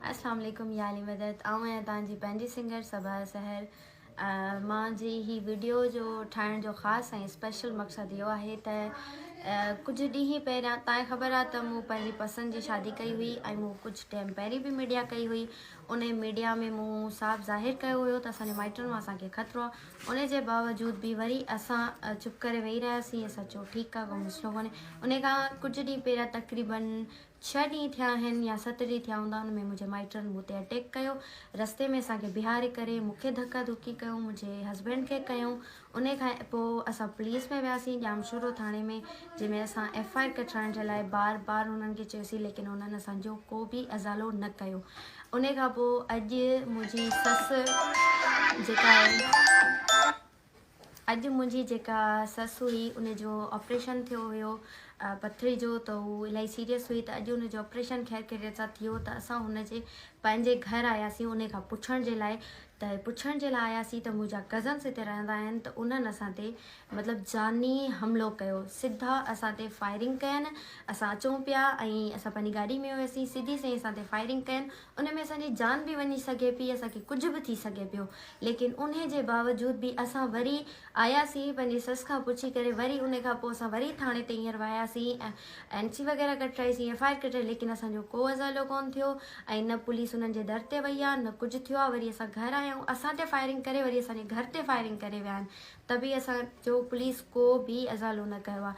اسلام عليڪم يا علي مدد آئون آهيان توهان جي پنهنجي سنگر صبا سحر مان جي هي وڊيو جو ٺاهڻ جو خاص ۽ اسپيشل مقصد اهو آهي ته ڪجهه ڏينهن پهريان تانکي خبر آهي ته مون پنهنجي پسند جي شادي ڪئي هئي ۽ مون ڪجهه ٽائيم پهرين به ميڊيا ڪئي هئي ان ميڊيا ۾ مون صاف ظاهر ڪيو هيو ته اسان جي مائٽن مان اسان کي خطرو آهي ان جي باوجود به وري اسان چپ ڪري ويهي رهياسين اسان چيو ٺيڪ آهي ڪو مسئلو ڪونهي ان کان ڪجهه ڏينهن پهريان تقريبن ڇهه ڏينهن ٿيا آهن يا ست ڏينهن ٿيا هوندا ان ۾ منهنجي مائٽن مون تي اٽيڪ ڪيو رستي ۾ اسان کي بيهاري ڪري مون کي ڌڪا ڌڪي ڪيون منهنجي هسبينڊ کي ڪيون ان کان پوء اسان پوليس ۾ وياسين ڄامشورو ٿاڻي ۾ جنهن ۾ اسان ايف I R ڪٽرائڻ جي لاء بار بار انهن کي چيوسين ليڪن انهن اسان جو ڪو به ازالو نه ڪيو ان کان پوء اڄ منهنجي سس جيڪا آهي اڄ منهنجي جيڪا سس هئي ان جو آپريشن ٿيو هيو پٿري جو ته هو الاهي سيريس هئي ته اڄ ان جو آپريشن خير خيريت سان ٿيو ته اسان هن جي پنهنجي گهر آياسين ان کان پڇڻ جي لاء ته پڇڻ جي لاء آياسين ته منهنجا ڪزنس هتي رهندا آهن ته انهن اسان تي مطلب جاني حملو ڪيو سڌا اسان تي فائرنگ ڪين اسان اچون پيا ۽ اسان پنهنجي گاڏي ۾ هياسين سڌي سائين اسان تي فائرنگ ڪين ان ۾ اسان جي جان به وڃي سگهي پئي اسان کي ڪجهه به ٿي سگهي پيو ليڪن انهي جي باوجود به اسان وري آياسين پنهنجي سس کان پڇي ڪري وري انهي کان پوء اسان وري ٿاڻي تي هينئر وياسين ۽ اين سي وغيره ڪٽرائيسين ايف I R ڪٽرائي ليڪن اسان جو ڪو ازالو ڪون ٿيو ۽ نه پوليس انهن جي در تي وئي آهي نه ڪجهه ٿيو آهي وري اسان گهر آيا آهيون اسان تي فائرنگ ڪري وري اسان جي گهر تي فائرنگ ڪري ويا آهن ته به اسان جو پوليس ڪو به ازالو نه ڪيو آهي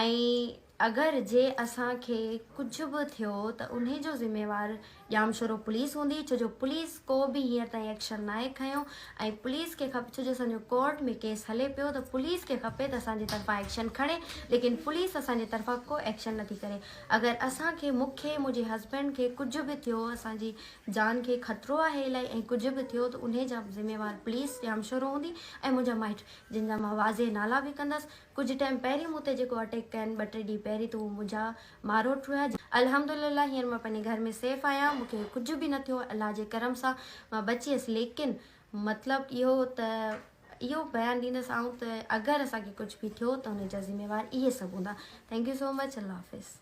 ۽ اگر جي اسان کي ڪجهه به ٿيو ته انهي جو ذميوار ڄامشورو پوليس هوندي ڇو جو پوليس ڪو به هينئر تائين ايڪشن ناهي کنيو ۽ پوليس کي کپي ڇو جو اسان جو ڪورٽ ۾ ڪيس هلي پيو ته پوليس کي کپي ته اسان جي طرفان ايڪشن کڻي ليڪن پوليس اسان جي طرفان ڪو ايڪشن نٿي ڪري اگر اسان کي مون کي منهنجي هسبينڊ کي ڪجهه به ٿيو اسان جي جان کي خطرو آهي الائي ۽ ڪجهه به ٿيو ته انهي جا ذميوار پوليس ڄامشورو هوندي ۽ منهنجا مائٽ جن جا مان واضح نالا به ڪندس ڪجهه ٽائيم پهرين مون تي جيڪو اٽيڪ ڪين ٻه ٽي ڏينهن پهرين ته هو منهنجا ماروٽ هيا الحمدلله هينئر مان پنهنجي گهر ۾ سيف آهيان مون کي ڪجهه به نه ٿيو الله جي ڪرم سان مان بچي ويس ليڪن مطلب اهو ته اهو بيان ڏيندس آئون ته اگر اسان کي ڪجهه به ٿيو ته ان جا ذميوار اهي سڀ هوندا thank you so much Allah Hafiz.